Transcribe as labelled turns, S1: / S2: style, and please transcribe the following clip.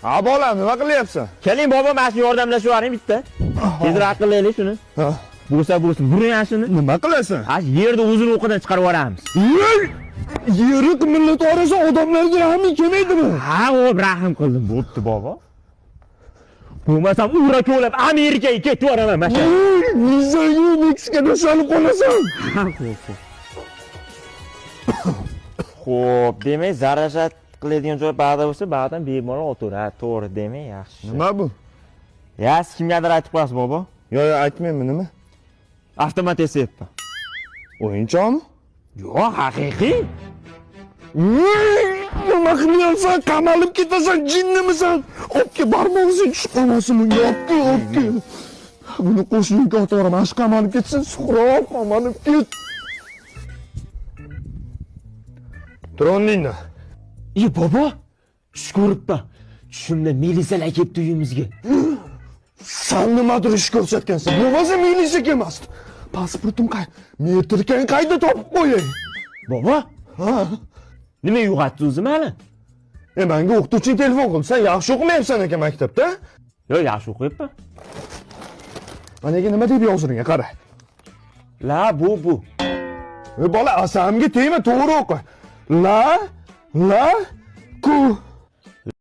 S1: Ha bolam, nima qilyapsan?
S2: Keling bobo, mana shu yordamlashib yuboring bitta. Tezroq qilaylik shuni.
S1: Ha.
S2: Bo'lsa bo'lsin, buring ana shuni.
S1: Nima qilasan?
S2: Ha, yerda o'zini o'qidan chiqarib yuboramiz.
S1: Yeri qimillatib yuborasan, odamlarga rahming kelmaydimi?
S2: Ha, o'p, rahm qildim. Bo'pti bobo. Bo'lmasam ura ko'lab Amerikaga ketib yuboraman mana shu.
S1: Vizaga Meksikada solib qolasan.
S2: Ha, xo'p, xo'p. Xo'p, demak, zarashat qiladigan joy ba'da bo'lsa, ba'dan bemalol o'tiradi. To'g'ri, demak, yaxshi.
S1: Nima bu?
S2: Ya, siz kimgadir aytib qo'yasiz, bobo?
S1: Yo'q, yo'q, aytmayman, nima?
S2: Avtomat esayapman.
S1: O'yinchoqmi?
S2: Yo'q, haqiqiy.
S1: Nima qilyapsan? Qamalib ketasan, jinnimisan? Olib barmog'ing tushib qolmasin bunga, olib kel, olib kel. Buni qo'shniga otib yuboraman, ash qamalib ketsin, suqroq qamalib ket. Tur o'rningdan.
S2: E bobo, tush ko'ribman. Tushimda milisalar kelibdi uyimizga.
S1: San nimadir ish ko'rsatgansan. Bo'lmasa milisa kelmasdi. Pasportim qay? Metrkani qayda topib qo'yay?
S2: Bobo,
S1: Ha?
S2: nima uyg'otdi o'zi mani?
S1: E menga o'qituvching telefon qildi. Sen yaxshi o'qimayapsan ekan maktabda.
S2: Yo'q, yaxshi o'qiyapman.
S1: Managa nima deb yozilgan, qara.
S2: La bu bu.
S1: E bola, asamga tegma, to'g'ri o'qi. La la ku.